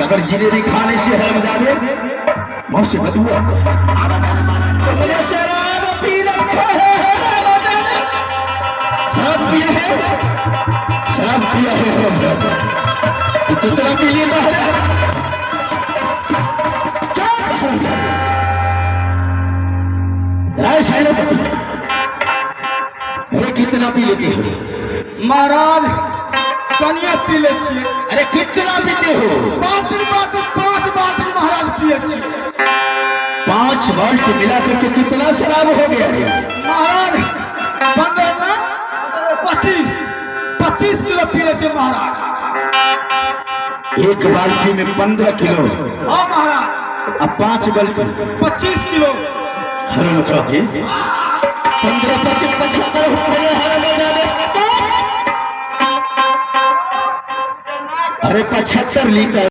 अगर जिलेबी खाने से हरामजादे मुंह से बदबू आता है। तुमने शराब पी रखा है हरामजादे, शराब पिया है, शराब पिया है हरामजादे। तो कितना पी लिया है? क्या हरामजादे? राय साइड। अरे कितना पी लेते हो? महाराज, कनिए पी लै छियै। अरे कितना पीते हो? बाल्टी बाल्टी, 5 बाल्टी महाराज पिए छियै। 5 बाल्टी मिला करके कितना शराब हो गया रे? महाराज, 15 में 25, 25 किलो पी लै छियै महाराज। एक बाल्टी में 15 किलो? हाँ महाराज। अब 5 बाल्टी? 25 किलो। हरामजादे, 15 25 75 हो गए हरामजादे। अरे 75 लीटर।